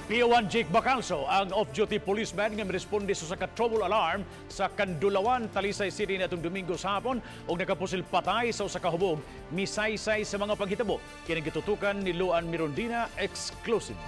PO1 Jake Bacalso ang off-duty policeman nga miresponde sa usa ka trouble alarm sa Kandulawan, Talisay City natong Domingo sa hapon ug nakapusil patay sa usa ka hubog, misaysay sa mga panghitabo. Kini gitutukan ni Luan Mirondina, exclusive.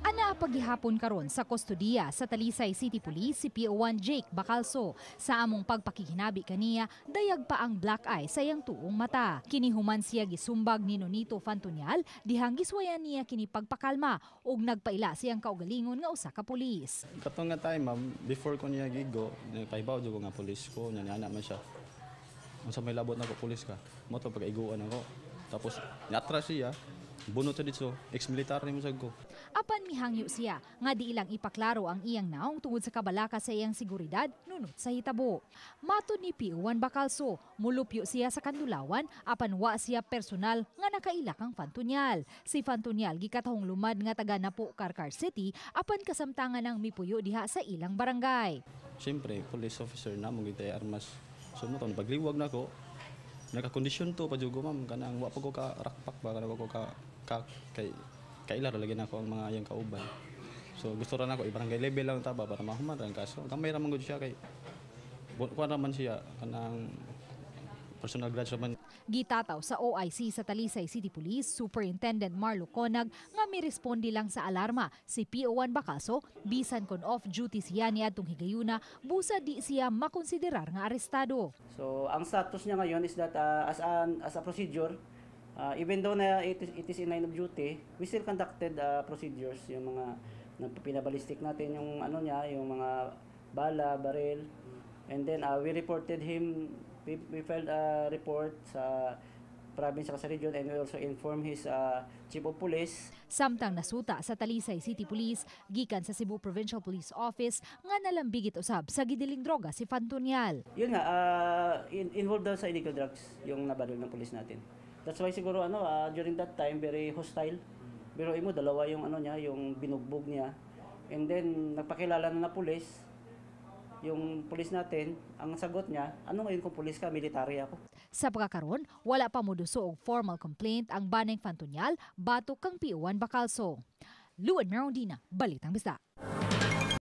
Anaa paghihapon karon sa kustodiya sa Talisay City Police si PO1 Jake Bacalso. Sa among pagpakihinabi kaniya, dayag pa ang black eye sa iyang tuong mata. Kini human siya gisumbag ni Nonito Fantunial, dihang giswayan niya kini pagpakalma ug nagpaila siyang kaugalingon nga usa ka pulis. Katong nga time, ma'am, before ko niya gigo, pahibaw jud ko nga pulis ko, nya niana man siya. Unsa may labot nako, pulis ka? Mo to pag-iguan ako. Tapos niatras siya, bunot siya dito, ex-military mo sad ko. Apan mihangyo siya nga di ilang ipaklaro ang iyang naong tungod sa kabalaka sa iyang seguridad nunot sa hitabo. Matod ni PO1 Bacalso, mulupyo siya sa Kandulawan apan wa siya personal nga nakaila kang Fantunial. Si Fantunial gikatahong lumad nga taga Napo, Carcar City, apan kasamtangan ng mipuyo diha sa ilang barangay. Siyempre, police officer na mo gitay armas. So mo to pagliwag nako, nakakondisyon to pa jud ko, ma'am, kanang wa pa ko ka rakpak ba, kanang wa ko ka kay kaila ra lagi nako ang mga iyang kauban. So gusto ra nako i-barangay level lang ta ba para mahuman ra ang kaso. Gamay ra man gud siya kay kuan ra man siya, kanang personal grudge ra man. Gitataw sa OIC sa Talisay City Police Superintendent Marlo Conag nga miresponde lang sa alarma si PO1 Bacalso bisan kon off duty siya niadtong higayuna, busa di siya makonsiderar nga arestado. So, ang status niya ngayon is that as a procedure, even though na it is in line of duty, we still conducted procedures, yung mga pinabalistic natin yung ano niya, yung mga bala, baril. And then we reported him, we filed a report sa province saka sa region and we also inform his chief of police. Samtang nasuta sa Talisay City Police gikan sa Cebu Provincial Police Office nga nalambigit usab sa gidiling droga si Fantunial. Yun nga, involved daw sa illegal drugs yung nabaril ng police natin. That's why siguro ano, during that time, very hostile. Pero imo, dalawa yung ano niya, yung binugbog niya. And then nagpakilala na na police. Yung police natin, ang sagot niya, "Ano ngayon kung police ka, military ako." Sa pagkakaron, wala pa moduso og formal complaint ang baneng Fantunial batok kang PO1 Bacalso. Luan Merondina, Balitang Bisdak.